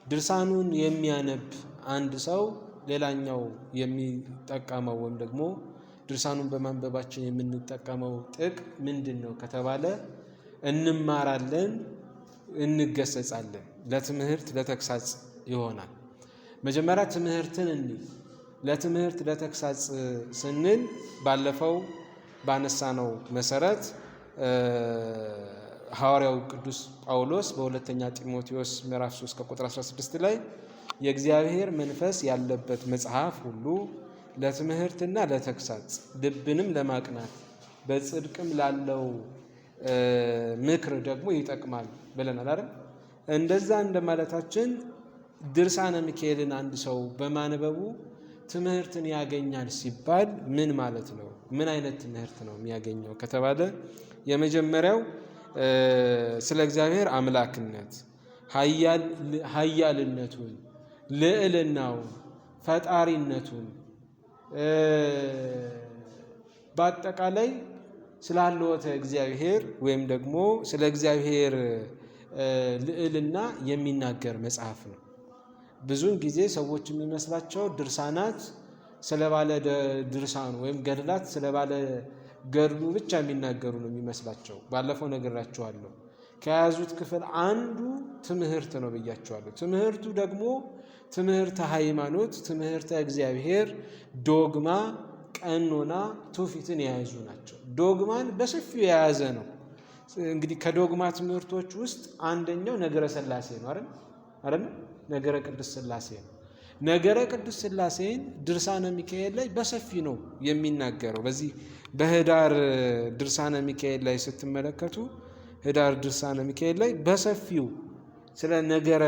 ድርሳኑን የሚያነብ አንድ ሰው ሌላኛው የሚጠቀመው ወይም ደግሞ ድርሳኑን በማንበባችን የምንጠቀመው ጥቅም ምንድን ነው ከተባለ እንማራለን፣ እንገሰጻለን። ለትምህርት ለተግሳጽ ይሆናል። መጀመሪያ ትምህርትን እንይ። ለትምህርት ለተግሳጽ ስንል ባለፈው ባነሳነው መሰረት ሐዋርያው ቅዱስ ጳውሎስ በሁለተኛ ጢሞቴዎስ ምዕራፍ 3 ከቁጥር 16 ላይ የእግዚአብሔር መንፈስ ያለበት መጽሐፍ ሁሉ ለትምህርትና ለተግሳጽ ልብንም ለማቅናት በጽድቅም ላለው ምክር ደግሞ ይጠቅማል ብለናል አይደል? እንደዛ እንደማለታችን ድርሳነ ሚካኤልን አንድ ሰው በማንበቡ ትምህርትን ያገኛል ሲባል ምን ማለት ነው? ምን አይነት ትምህርት ነው የሚያገኘው ከተባለ የመጀመሪያው ስለ እግዚአብሔር አምላክነት፣ ኃያልነቱን፣ ልዕልናውን፣ ፈጣሪነቱን በአጠቃላይ ስላልወተ እግዚአብሔር ወይም ደግሞ ስለ እግዚአብሔር ልዕልና የሚናገር መጽሐፍ ነው። ብዙውን ጊዜ ሰዎች የሚመስላቸው ድርሳናት ስለባለ ድርሳኑ ወይም ገድላት ስለባለ ገድሉ ብቻ የሚናገሩ ነው የሚመስላቸው። ባለፈው ነግራችኋለሁ። ከያዙት ክፍል አንዱ ትምህርት ነው ብያችኋለሁ። ትምህርቱ ደግሞ ትምህርተ ሃይማኖት፣ ትምህርተ እግዚአብሔር፣ ዶግማ፣ ቀኖና፣ ትውፊትን የያዙ ናቸው። ዶግማን በሰፊው የያዘ ነው። እንግዲህ ከዶግማ ትምህርቶች ውስጥ አንደኛው ነገረ ሥላሴ ነው አይደል? አይደል? ነገረ ቅዱስ ሥላሴ ነው። ነገረ ቅዱስ ሥላሴን ድርሳነ ሚካኤል ላይ በሰፊ ነው የሚናገረው። በዚህ በህዳር ድርሳነ ሚካኤል ላይ ስትመለከቱ ህዳር ድርሳነ ሚካኤል ላይ በሰፊው ስለ ነገረ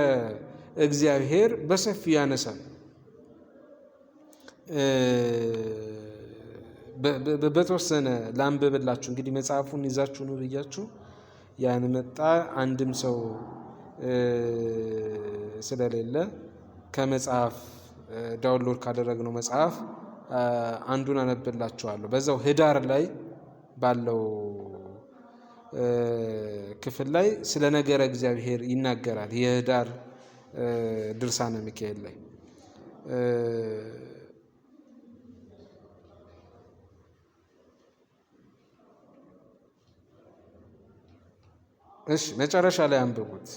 እግዚአብሔር በሰፊው ያነሳል። በተወሰነ ላንብብላችሁ። እንግዲህ መጽሐፉን ይዛችሁ ነው ብያችሁ ያን መጣ አንድም ሰው ስለሌለ ከመጽሐፍ download ካደረግነው መጽሐፍ አንዱን አነብላችኋለሁ። በዛው ህዳር ላይ ባለው ክፍል ላይ ስለ ነገረ እግዚአብሔር ይናገራል። የህዳር ድርሳነ ሚካኤል ላይ እሺ፣ መጨረሻ ላይ አንብቡት።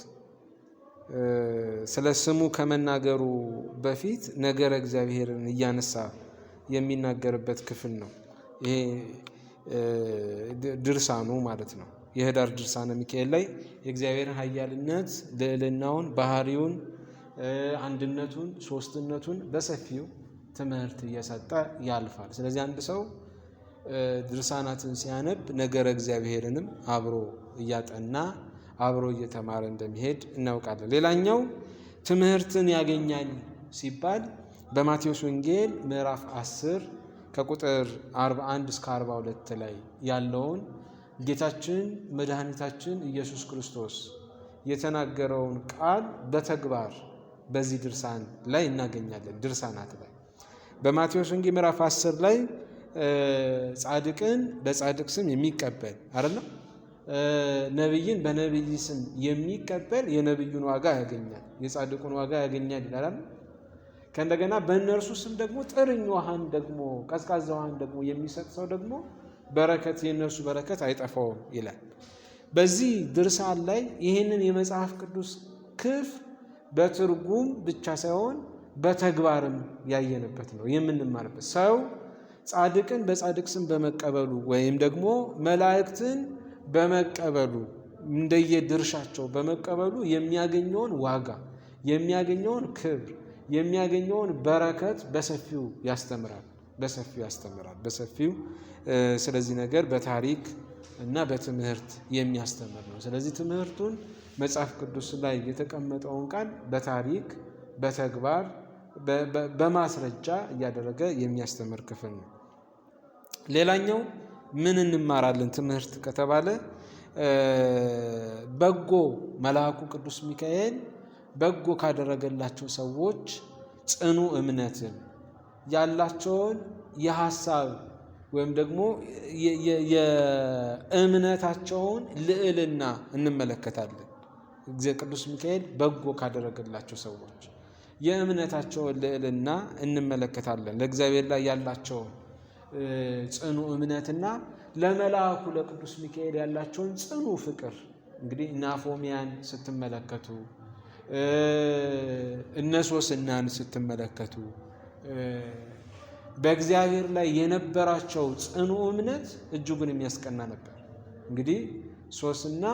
ስለ ስሙ ከመናገሩ በፊት ነገረ እግዚአብሔርን እያነሳ የሚናገርበት ክፍል ነው። ይሄ ድርሳኑ ማለት ነው። የህዳር ድርሳነ ሚካኤል ላይ የእግዚአብሔርን ኃያልነት፣ ልዕልናውን፣ ባህሪውን፣ አንድነቱን፣ ሶስትነቱን በሰፊው ትምህርት እየሰጠ ያልፋል። ስለዚህ አንድ ሰው ድርሳናትን ሲያነብ ነገረ እግዚአብሔርንም አብሮ እያጠና አብሮ እየተማረ እንደሚሄድ እናውቃለን። ሌላኛው ትምህርትን ያገኛል ሲባል በማቴዎስ ወንጌል ምዕራፍ 10 ከቁጥር 41 እስከ 42 ላይ ያለውን ጌታችን መድኃኒታችን ኢየሱስ ክርስቶስ የተናገረውን ቃል በተግባር በዚህ ድርሳን ላይ እናገኛለን። ድርሳናት ላይ በማቴዎስ ወንጌል ምዕራፍ 10 ላይ ጻድቅን በጻድቅ ስም የሚቀበል አይደለም፣ ነቢይን በነቢይ ስም የሚቀበል የነቢዩን ዋጋ ያገኛል፣ የጻድቁን ዋጋ ያገኛል ይላል። ከእንደገና በእነርሱ ስም ደግሞ ጥርኝ ውሃን ደግሞ ቀዝቃዛ ውሃን ደግሞ የሚሰጥ ሰው ደግሞ በረከት የእነርሱ በረከት አይጠፋውም ይላል። በዚህ ድርሳን ላይ ይህንን የመጽሐፍ ቅዱስ ክፍል በትርጉም ብቻ ሳይሆን በተግባርም ያየንበት ነው የምንማርበት። ሰው ጻድቅን በጻድቅ ስም በመቀበሉ ወይም ደግሞ መላእክትን በመቀበሉ እንደየድርሻቸው በመቀበሉ የሚያገኘውን ዋጋ፣ የሚያገኘውን ክብር፣ የሚያገኘውን በረከት በሰፊው ያስተምራል። በሰፊው ያስተምራል። በሰፊው ስለዚህ ነገር በታሪክ እና በትምህርት የሚያስተምር ነው። ስለዚህ ትምህርቱን መጽሐፍ ቅዱስ ላይ የተቀመጠውን ቃል በታሪክ፣ በተግባር፣ በማስረጃ እያደረገ የሚያስተምር ክፍል ነው። ሌላኛው ምን እንማራለን ትምህርት ከተባለ በጎ መልአኩ ቅዱስ ሚካኤል በጎ ካደረገላቸው ሰዎች ጽኑ እምነትን ያላቸውን የሀሳብ ወይም ደግሞ የእምነታቸውን ልዕልና እንመለከታለን። ቅዱስ ሚካኤል በጎ ካደረገላቸው ሰዎች የእምነታቸውን ልዕልና እንመለከታለን። ለእግዚአብሔር ላይ ያላቸውን ጽኑ እምነትና ለመልአኩ ለቅዱስ ሚካኤል ያላቸውን ጽኑ ፍቅር እንግዲህ እነ አፎሚያን ስትመለከቱ፣ እነ ሶስናን ስትመለከቱ በእግዚአብሔር ላይ የነበራቸው ጽኑ እምነት እጅጉን የሚያስቀና ነበር። እንግዲህ ሶስና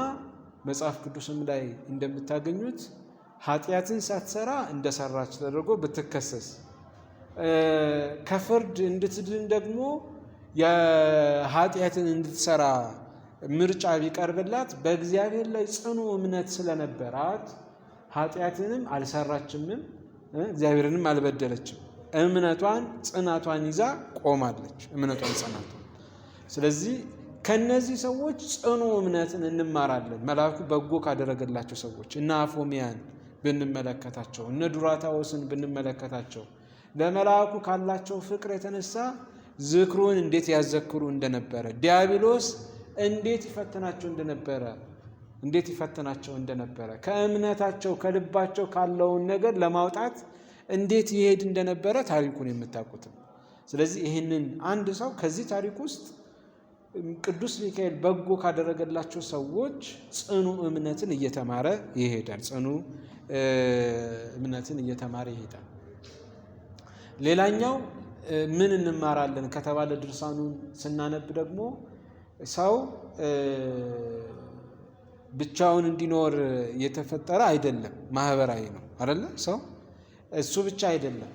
መጽሐፍ ቅዱስም ላይ እንደምታገኙት ኃጢአትን ሳትሰራ እንደሰራች ተደርጎ ብትከሰስ ከፍርድ እንድትድን ደግሞ የኃጢአትን እንድትሰራ ምርጫ ቢቀርብላት በእግዚአብሔር ላይ ጽኑ እምነት ስለነበራት ኃጢአትንም አልሰራችምም፣ እግዚአብሔርንም አልበደለችም። እምነቷን ጽናቷን ይዛ ቆማለች። እምነቷን ጽናቷን። ስለዚህ ከነዚህ ሰዎች ጽኑ እምነትን እንማራለን። መልአኩ በጎ ካደረገላቸው ሰዎች እነ አፎሚያን ብንመለከታቸው፣ እነ ዱራታዎስን ብንመለከታቸው ለመልአኩ ካላቸው ፍቅር የተነሳ ዝክሩን እንዴት ያዘክሩ እንደነበረ፣ ዲያብሎስ እንዴት ይፈትናቸው እንደነበረ እንዴት ይፈትናቸው እንደነበረ ከእምነታቸው ከልባቸው ካለውን ነገር ለማውጣት እንዴት ይሄድ እንደነበረ ታሪኩን የምታውቁትም። ስለዚህ ይህንን አንድ ሰው ከዚህ ታሪክ ውስጥ ቅዱስ ሚካኤል በጎ ካደረገላቸው ሰዎች ጽኑ እምነትን እየተማረ ይሄዳል። ጽኑ እምነትን እየተማረ ይሄዳል። ሌላኛው ምን እንማራለን ከተባለ ድርሳኑን ስናነብ ደግሞ ሰው ብቻውን እንዲኖር የተፈጠረ አይደለም፣ ማህበራዊ ነው አይደለ? ሰው እሱ ብቻ አይደለም።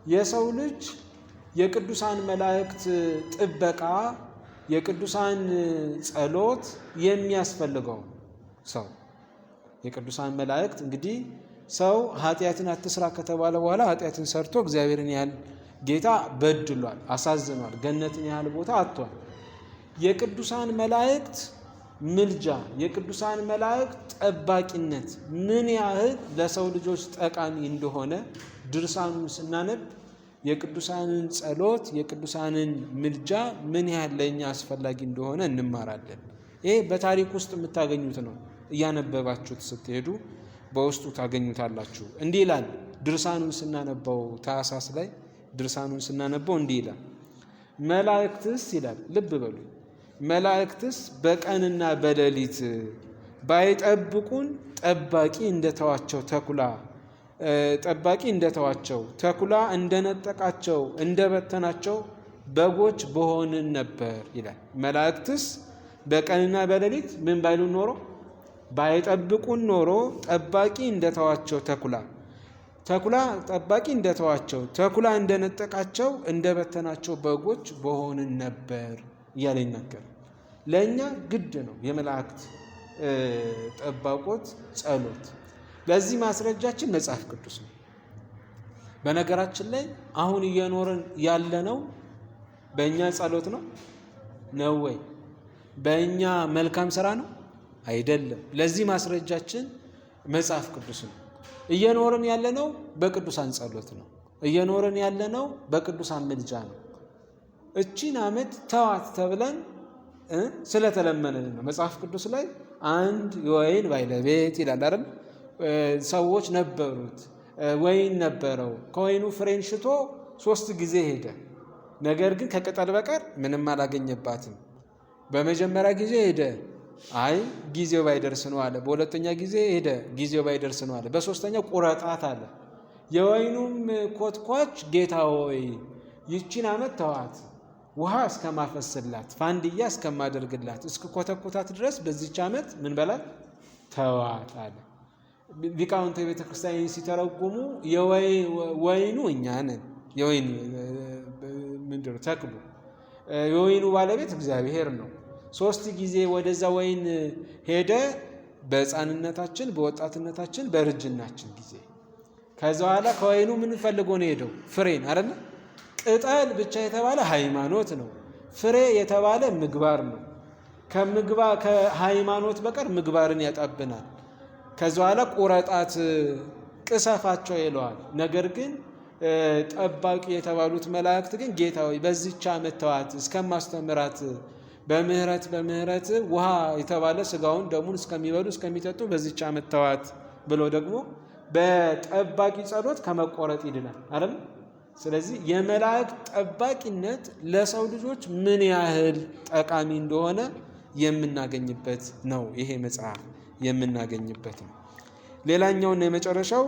የሰው ልጅ የቅዱሳን መላእክት ጥበቃ፣ የቅዱሳን ጸሎት የሚያስፈልገው ሰው የቅዱሳን መላእክት እንግዲህ ሰው ኃጢአትን አትስራ ከተባለ በኋላ ኃጢአትን ሰርቶ እግዚአብሔርን ያህል ጌታ በድሏል፣ አሳዝኗል፣ ገነትን ያህል ቦታ አጥቷል። የቅዱሳን መላእክት ምልጃ፣ የቅዱሳን መላእክት ጠባቂነት ምን ያህል ለሰው ልጆች ጠቃሚ እንደሆነ ድርሳኑን ስናነብ የቅዱሳንን ጸሎት፣ የቅዱሳንን ምልጃ ምን ያህል ለእኛ አስፈላጊ እንደሆነ እንማራለን። ይሄ በታሪክ ውስጥ የምታገኙት ነው። እያነበባችሁት ስትሄዱ በውስጡ ታገኙታላችሁ። እንዲህ ይላል ድርሳኑን ስናነባው ታኅሳስ ላይ ድርሳኑን ስናነበው እንዲህ ይላል። መላእክትስ ይላል፣ ልብ በሉ፣ መላእክትስ በቀንና በሌሊት ባይጠብቁን ጠባቂ እንደተዋቸው ተኩላ ጠባቂ እንደተዋቸው ተኩላ እንደነጠቃቸው እንደበተናቸው በጎች በሆንን ነበር ይላል። መላእክትስ በቀንና በሌሊት ምን ባይሉን ኖሮ ባይጠብቁን ኖሮ ጠባቂ እንደተዋቸው ተኩላ ተኩላ ጠባቂ እንደተዋቸው ተኩላ እንደነጠቃቸው እንደበተናቸው በጎች በሆንን ነበር እያለ ይናገራል። ለእኛ ግድ ነው የመላእክት ጠባቆት ጸሎት። ለዚህ ማስረጃችን መጽሐፍ ቅዱስ ነው። በነገራችን ላይ አሁን እየኖርን ያለነው በእኛ ጸሎት ነው ነው ወይ? በእኛ መልካም ስራ ነው? አይደለም። ለዚህ ማስረጃችን መጽሐፍ ቅዱስ ነው። እየኖርን ያለነው በቅዱሳን ጸሎት ነው። እየኖርን ያለነው በቅዱሳን ምልጃ ነው። እቺን ዓመት ተዋት ተብለን ስለተለመነን ነው። መጽሐፍ ቅዱስ ላይ አንድ የወይን ባለቤት ይላል አይደል? ሰዎች ነበሩት፣ ወይን ነበረው። ከወይኑ ፍሬን ሽቶ 3 ጊዜ ሄደ። ነገር ግን ከቅጠል በቀር ምንም አላገኘባትም። በመጀመሪያ ጊዜ ሄደ፣ አይ ጊዜው ባይደርስ ነው አለ። በሁለተኛ ጊዜ ሄደ፣ ጊዜው ባይደርስ ነው አለ። በሶስተኛው ቁረጣት አለ። የወይኑም ኮትኳች ጌታ ሆይ ይቺን ዓመት ተዋት፣ ውሃ እስከማፈስላት ፋንድያ እስከማደርግላት እስከኮተኮታት ድረስ በዚች ዓመት ምን በላት ተዋት አለ። ሊቃውንተ ቤተ ክርስቲያን ሲተረጉሙ ወይኑ እኛ ነን፣ የወይን ምንድነው ተክሉ፣ የወይኑ ባለቤት እግዚአብሔር ነው። 3 ጊዜ ወደዛ ወይን ሄደ፣ በሕፃንነታችን፣ በወጣትነታችን፣ በእርጅናችን ጊዜ። ከዛ በኋላ ከወይኑ ምን ፈልጎ ነው ሄደው? ፍሬን አይደል? ቅጠል ብቻ የተባለ ሃይማኖት ነው። ፍሬ የተባለ ምግባር ነው። ከሃይማኖት በቀር ምግባርን ያጣብናል። ከዛ በኋላ ቁረጣት ቅሰፋቸው ይለዋል። ነገር ግን ጠባቂ የተባሉት መላእክት ግን ጌታ ሆይ በዚህች ዓመት ተዋት እስከማስተምራት በምህረት በምህረት ውሃ የተባለ ስጋውን ደሙን እስከሚበሉ እስከሚጠጡ በዚች ዓመት ተዋት ብሎ ደግሞ በጠባቂ ጸሎት ከመቆረጥ ይድናል አይደል? ስለዚህ የመላእክት ጠባቂነት ለሰው ልጆች ምን ያህል ጠቃሚ እንደሆነ የምናገኝበት ነው። ይሄ መጽሐፍ የምናገኝበት ነው። ሌላኛውና የመጨረሻው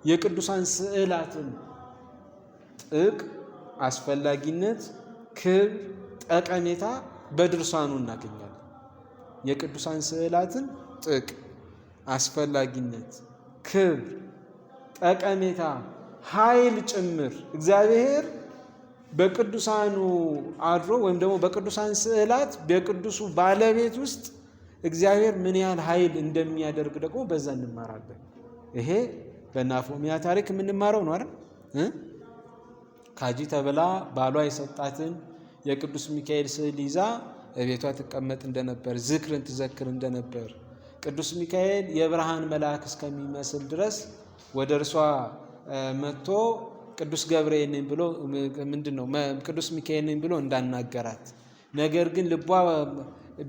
የቅዱሳን ስዕላትን ጥቅ አስፈላጊነት፣ ክብር፣ ጠቀሜታ በድርሳኑ እናገኛለን። የቅዱሳን ስዕላትን ጥቅ አስፈላጊነት፣ ክብር፣ ጠቀሜታ፣ ኃይል ጭምር እግዚአብሔር በቅዱሳኑ አድሮ ወይም ደግሞ በቅዱሳን ስዕላት በቅዱሱ ባለቤት ውስጥ እግዚአብሔር ምን ያህል ኃይል እንደሚያደርግ ደግሞ በዛ እንማራለን። ይሄ በናፎሚያ ታሪክ የምንማረው ነው አይደል? ካጂ ተብላ ባሏ የሰጣትን የቅዱስ ሚካኤል ስዕል ይዛ እቤቷ ትቀመጥ እንደነበር፣ ዝክርን ትዘክር እንደነበር፣ ቅዱስ ሚካኤል የብርሃን መልአክ እስከሚመስል ድረስ ወደ እርሷ መጥቶ ቅዱስ ገብርኤል ነኝ ብሎ ምንድን ነው ቅዱስ ሚካኤል ነኝ ብሎ እንዳናገራት፣ ነገር ግን ልቧ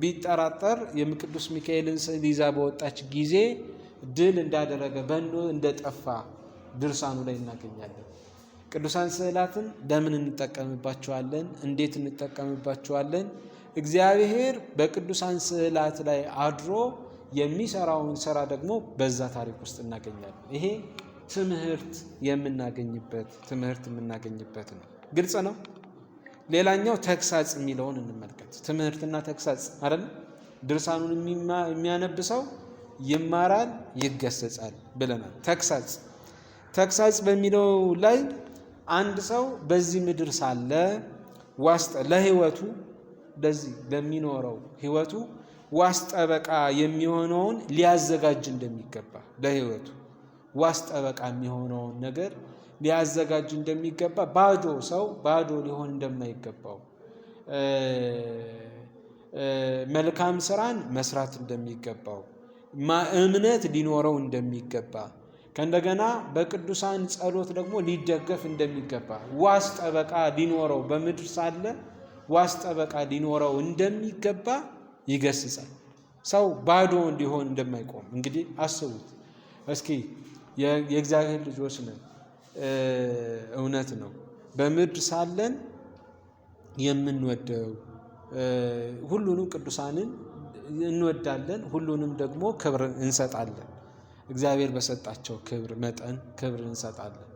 ቢጠራጠር የቅዱስ ሚካኤልን ስዕል ይዛ በወጣች ጊዜ ድል እንዳደረገ በኖ እንደጠፋ ድርሳኑ ላይ እናገኛለን። ቅዱሳን ስዕላትን ለምን እንጠቀምባቸዋለን? እንዴት እንጠቀምባቸዋለን? እግዚአብሔር በቅዱሳን ስዕላት ላይ አድሮ የሚሰራውን ስራ ደግሞ በዛ ታሪክ ውስጥ እናገኛለን። ይሄ ትምህርት የምናገኝበት ትምህርት የምናገኝበት ነው። ግልጽ ነው። ሌላኛው ተግሳጽ የሚለውን እንመልከት። ትምህርትና ተግሳጽ አይደል? ድርሳኑን የሚያነብ ሰው ይማራል፣ ይገሰጻል ብለናል። ተግሳጽ ተግሳጽ በሚለው ላይ አንድ ሰው በዚህ ምድር ሳለ ዋስ ለህይወቱ ለዚህ ለሚኖረው ህይወቱ ዋስ ጠበቃ የሚሆነውን ሊያዘጋጅ እንደሚገባ፣ ለህይወቱ ዋስ ጠበቃ የሚሆነውን ነገር ሊያዘጋጅ እንደሚገባ፣ ባዶ ሰው ባዶ ሊሆን እንደማይገባው፣ መልካም ስራን መስራት እንደሚገባው፣ እምነት ሊኖረው እንደሚገባ፣ ከእንደገና በቅዱሳን ጸሎት ደግሞ ሊደገፍ እንደሚገባ፣ ዋስ ጠበቃ ሊኖረው በምድር ሳለ ዋስ ጠበቃ ሊኖረው እንደሚገባ ይገስጻል። ሰው ባዶ እንዲሆን እንደማይቆም እንግዲህ አስቡት እስኪ። የእግዚአብሔር ልጆች ነን፣ እውነት ነው። በምድር ሳለን የምንወደው ሁሉንም ቅዱሳንን እንወዳለን፣ ሁሉንም ደግሞ ክብር እንሰጣለን። እግዚአብሔር በሰጣቸው ክብር መጠን ክብር እንሰጣለን።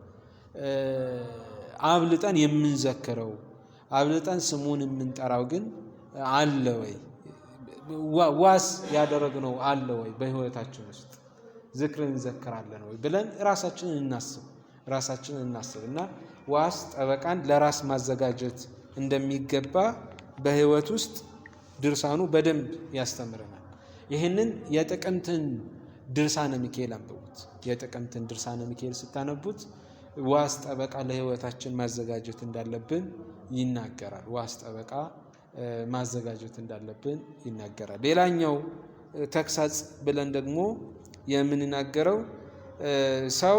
አብልጠን የምንዘክረው አብልጠን ስሙን የምንጠራው ግን አለ ወይ? ዋስ ያደረግነው አለ ወይ? በህይወታችን ውስጥ ዝክርን እንዘክራለን ወይ ብለን ራሳችንን እናስብ፣ ራሳችንን እናስብ እና ዋስ ጠበቃን ለራስ ማዘጋጀት እንደሚገባ በህይወት ውስጥ ድርሳኑ በደንብ ያስተምረናል። ይህንን የጥቅምትን ድርሳነ ሚካኤል አንብቡት። የጥቅምትን ድርሳነ ሚካኤል ስታነቡት ዋስ ጠበቃ ለህይወታችን ማዘጋጀት እንዳለብን ይናገራል። ዋስ ጠበቃ ማዘጋጀት እንዳለብን ይናገራል። ሌላኛው ተግሳጽ ብለን ደግሞ የምንናገረው ሰው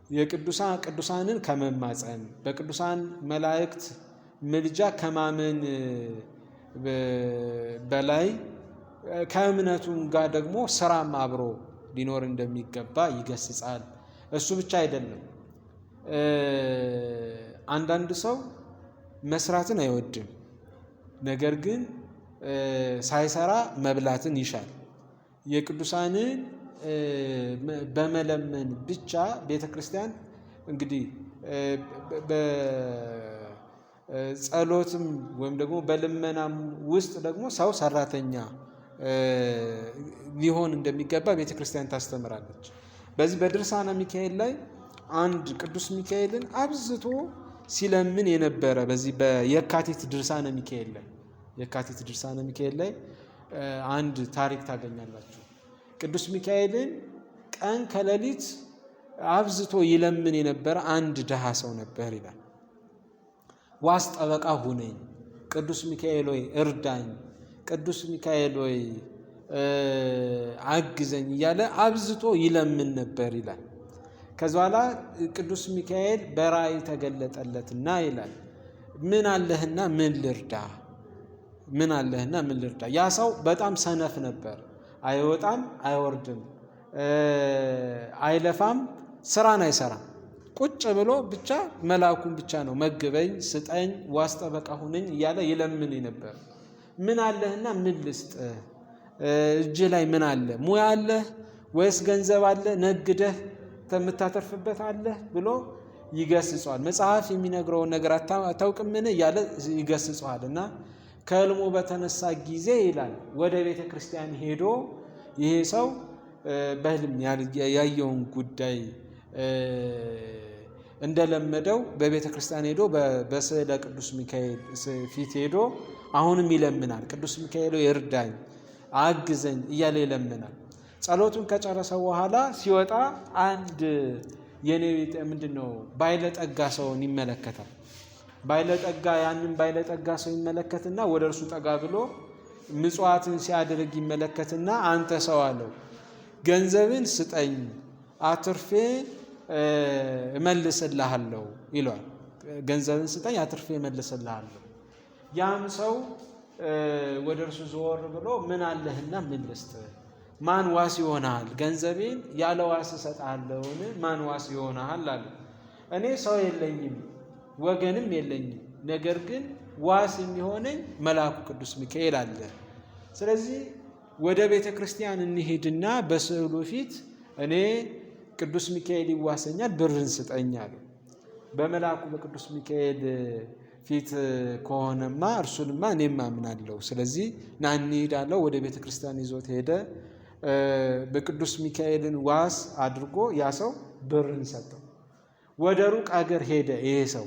የቅዱሳንን ከመማፀን በቅዱሳን መላእክት ምልጃ ከማመን በላይ ከእምነቱም ጋር ደግሞ ስራም አብሮ ሊኖር እንደሚገባ ይገስጻል። እሱ ብቻ አይደለም። አንዳንድ ሰው መስራትን አይወድም፣ ነገር ግን ሳይሰራ መብላትን ይሻል። የቅዱሳንን በመለመን ብቻ ቤተ ክርስቲያን እንግዲህ በጸሎትም ወይም ደግሞ በልመናም ውስጥ ደግሞ ሰው ሰራተኛ ሊሆን እንደሚገባ ቤተ ክርስቲያን ታስተምራለች። በዚህ በድርሳነ ሚካኤል ላይ አንድ ቅዱስ ሚካኤልን አብዝቶ ሲለምን የነበረ በዚህ በየካቲት ድርሳነ ሚካኤል ላይ የካቲት ድርሳነ ሚካኤል ላይ አንድ ታሪክ ታገኛላችሁ። ቅዱስ ሚካኤልን ቀን ከሌሊት አብዝቶ ይለምን የነበረ አንድ ድሃ ሰው ነበር ይላል። ዋስ ጠበቃ ሁነኝ፣ ቅዱስ ሚካኤል ሆይ እርዳኝ፣ ቅዱስ ሚካኤል ሆይ አግዘኝ እያለ አብዝቶ ይለምን ነበር ይላል። ከዚ በኋላ ቅዱስ ሚካኤል በራእይ ተገለጠለትና ይላል፣ ምን አለህና ምን ልርዳ? ምን አለህና ምን ልርዳ? ያ ሰው በጣም ሰነፍ ነበር። አይወጣም፣ አይወርድም፣ አይለፋም፣ ስራን አይሰራም። ቁጭ ብሎ ብቻ መልአኩን ብቻ ነው መግበኝ፣ ስጠኝ፣ ዋስ ጠበቃ ሁነኝ እያለ ይለምን ነበር። ምን አለህና ምን ልስጥህ? እጅ ላይ ምን አለ? ሙያ አለህ ወይስ ገንዘብ አለ? ነግደህ የምታተርፍበት አለህ ብሎ ይገስጸዋል። መጽሐፍ የሚነግረውን ነገር አታውቅምን እያለ ይገስጸዋል። እና ከህልሙ በተነሳ ጊዜ ይላል ወደ ቤተ ክርስቲያን ሄዶ ይሄ ሰው በህልም ያየውን ጉዳይ እንደለመደው በቤተ ክርስቲያን ሄዶ በስዕለ ቅዱስ ሚካኤል ፊት ሄዶ አሁንም ይለምናል። ቅዱስ ሚካኤል ይርዳኝ፣ አግዘኝ እያለ ይለምናል። ጸሎቱን ከጨረሰ በኋላ ሲወጣ አንድ የኔ ምንድን ነው ባይለጠጋ ሰውን ይመለከታል። ባይለጠጋ ያንን ባይለጠጋ ሰው ይመለከትና ወደ እርሱ ጠጋ ብሎ ምጽዋትን ሲያደርግ ይመለከትና አንተ ሰው አለው ገንዘብን ስጠኝ አትርፌ እመልስልሃለሁ ይለዋል። ገንዘብን ስጠኝ አትርፌ እመልስልሃለሁ። ያም ሰው ወደ እርሱ ዘወር ብሎ ምን አለህና ምን ልስጥህ? ማን ዋስ ይሆናል? ገንዘቤን ያለ ዋስ እሰጥሃለሁን? ማን ዋስ ይሆናል አለ። እኔ ሰው የለኝም ወገንም የለኝም፣ ነገር ግን ዋስ የሚሆነኝ መልአኩ ቅዱስ ሚካኤል አለ። ስለዚህ ወደ ቤተ ክርስቲያን እንሂድና በስዕሉ ፊት እኔ ቅዱስ ሚካኤል ይዋሰኛል፣ ብርን ስጠኝ አለው። በመልአኩ በቅዱስ ሚካኤል ፊት ከሆነማ እርሱንማ እኔም አምናለሁ። ስለዚህ ና እንሂድ አለው። ወደ ቤተ ክርስቲያን ይዞት ሄደ። በቅዱስ ሚካኤልን ዋስ አድርጎ ያ ሰው ብርን ሰጠው። ወደ ሩቅ አገር ሄደ። ይሄ ሰው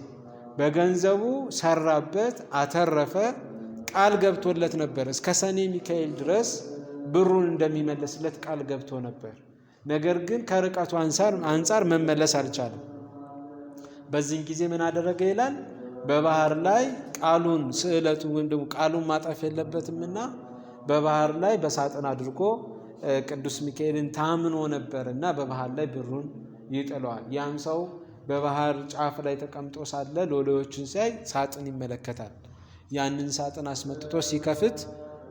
በገንዘቡ ሰራበት፣ አተረፈ። ቃል ገብቶለት ነበር። እስከ ሰኔ ሚካኤል ድረስ ብሩን እንደሚመለስለት ቃል ገብቶ ነበር። ነገር ግን ከርቀቱ አንጻር መመለስ አልቻለም። በዚህን ጊዜ ምን አደረገ ይላል? በባህር ላይ ቃሉን ስዕለቱን ወይም ደግሞ ቃሉን ማጠፍ የለበትምና በባህር ላይ በሳጥን አድርጎ ቅዱስ ሚካኤልን ታምኖ ነበር እና በባህር ላይ ብሩን ይጥለዋል። ያም ሰው በባህር ጫፍ ላይ ተቀምጦ ሳለ ሎሌዎችን ሲያይ ሳጥን ይመለከታል። ያንን ሳጥን አስመጥቶ ሲከፍት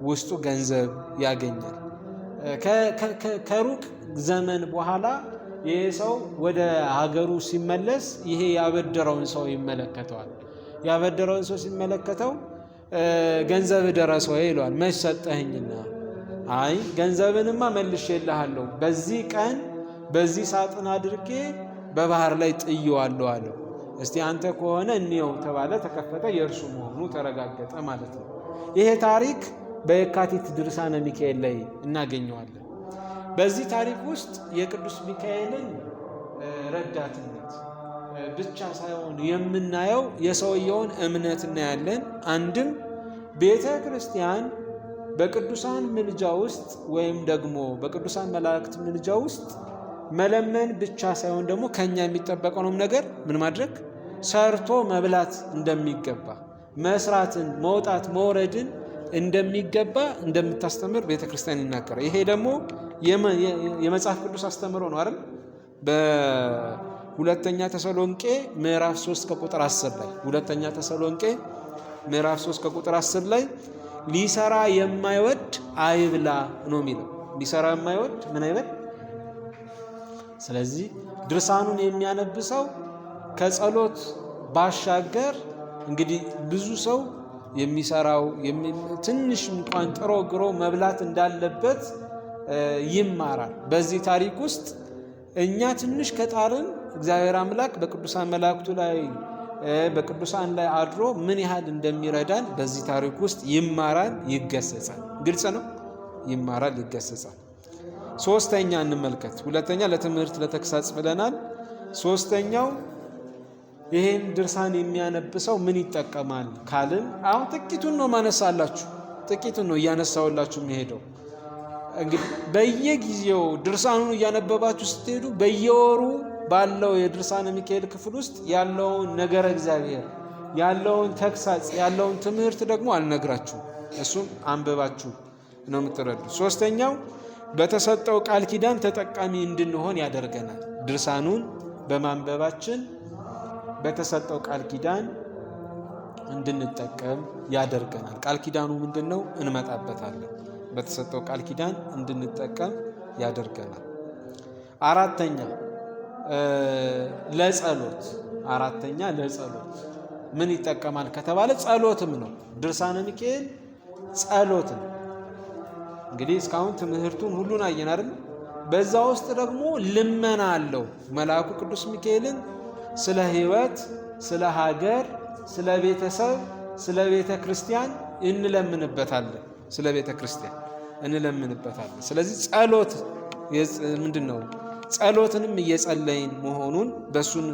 ውስጡ ገንዘብ ያገኛል። ከሩቅ ዘመን በኋላ ይሄ ሰው ወደ ሀገሩ ሲመለስ ይሄ ያበደረውን ሰው ይመለከተዋል። ያበደረውን ሰው ሲመለከተው ገንዘብ ደረሰ ወይ ይለዋል። መች ሰጠኸኝና? አይ ገንዘብንማ መልሼልሃለሁ፣ በዚህ ቀን በዚህ ሳጥን አድርጌ በባህር ላይ ጥዬዋለሁ አለው። እስቲ አንተ ከሆነ እንየው ተባለ። ተከፈተ፣ የእርሱ መሆኑ ተረጋገጠ ማለት ነው። ይሄ ታሪክ በየካቲት ድርሳነ ሚካኤል ላይ እናገኘዋለን። በዚህ ታሪክ ውስጥ የቅዱስ ሚካኤልን ረዳትነት ብቻ ሳይሆን የምናየው የሰውየውን እምነት እናያለን። አንድም ቤተ ክርስቲያን በቅዱሳን ምልጃ ውስጥ ወይም ደግሞ በቅዱሳን መላእክት ምልጃ ውስጥ መለመን ብቻ ሳይሆን ደግሞ ከኛ የሚጠበቀውንም ነገር ምን ማድረግ ሰርቶ መብላት እንደሚገባ መስራትን፣ መውጣት መውረድን እንደሚገባ እንደምታስተምር ቤተ ክርስቲያን ይናገራል። ይሄ ደግሞ የመጽሐፍ ቅዱስ አስተምሮ ነው አይደል? በሁለተኛ ተሰሎንቄ ምዕራፍ 3 ከቁጥር 10 ላይ ሁለተኛ ተሰሎንቄ ምዕራፍ 3 ከቁጥር 10 ላይ ሊሰራ የማይወድ አይብላ ነው የሚለው። ሊሰራ የማይወድ ምን አይበል? ስለዚህ ድርሳኑን የሚያነብ ሰው ከጸሎት ባሻገር እንግዲህ ብዙ ሰው የሚሰራው ትንሽ እንኳን ጥሮ ግሮ መብላት እንዳለበት ይማራል። በዚህ ታሪክ ውስጥ እኛ ትንሽ ከጣርን እግዚአብሔር አምላክ በቅዱሳን መላእክቱ ላይ በቅዱሳን ላይ አድሮ ምን ያህል እንደሚረዳን በዚህ ታሪክ ውስጥ ይማራል፣ ይገሰጻል። ግልጽ ነው። ይማራል፣ ይገሰጻል። ሶስተኛ እንመልከት። ሁለተኛ ለትምህርት ለተግሳጽ ብለናል። ሶስተኛው ይሄን ድርሳን የሚያነብ ሰው ምን ይጠቀማል ካልን አሁን ጥቂቱን ነው ማነሳላችሁ፣ ጥቂቱን ነው እያነሳውላችሁ የሚሄደው። እንግዲህ በየጊዜው ድርሳኑን እያነበባችሁ ስትሄዱ በየወሩ ባለው የድርሳነ ሚካኤል ክፍል ውስጥ ያለውን ነገረ እግዚአብሔር ያለውን ተግሳጽ ያለውን ትምህርት ደግሞ አልነግራችሁም። እሱም አንብባችሁ ነው የምትረዱ። ሶስተኛው በተሰጠው ቃል ኪዳን ተጠቃሚ እንድንሆን ያደርገናል። ድርሳኑን በማንበባችን በተሰጠው ቃል ኪዳን እንድንጠቀም ያደርገናል። ቃል ኪዳኑ ምንድን ነው? እንመጣበታለን። በተሰጠው ቃል ኪዳን እንድንጠቀም ያደርገናል። አራተኛ ለጸሎት አራተኛ ለጸሎት ምን ይጠቀማል ከተባለ ጸሎትም ነው። ድርሳነ ሚካኤል ጸሎት ነው። እንግዲህ እስካሁን ትምህርቱን ሁሉን አየን አይደል? በዛ ውስጥ ደግሞ ልመና አለው። መልአኩ ቅዱስ ሚካኤልን ስለ ሕይወት፣ ስለ ሀገር፣ ስለ ቤተሰብ፣ ስለ ቤተ ክርስቲያን እንለምንበታለን። ስለ ቤተ ክርስቲያን እንለምንበታለን። ስለዚህ ጸሎት ምንድን ነው? ጸሎትንም እየጸለይን መሆኑን በእሱን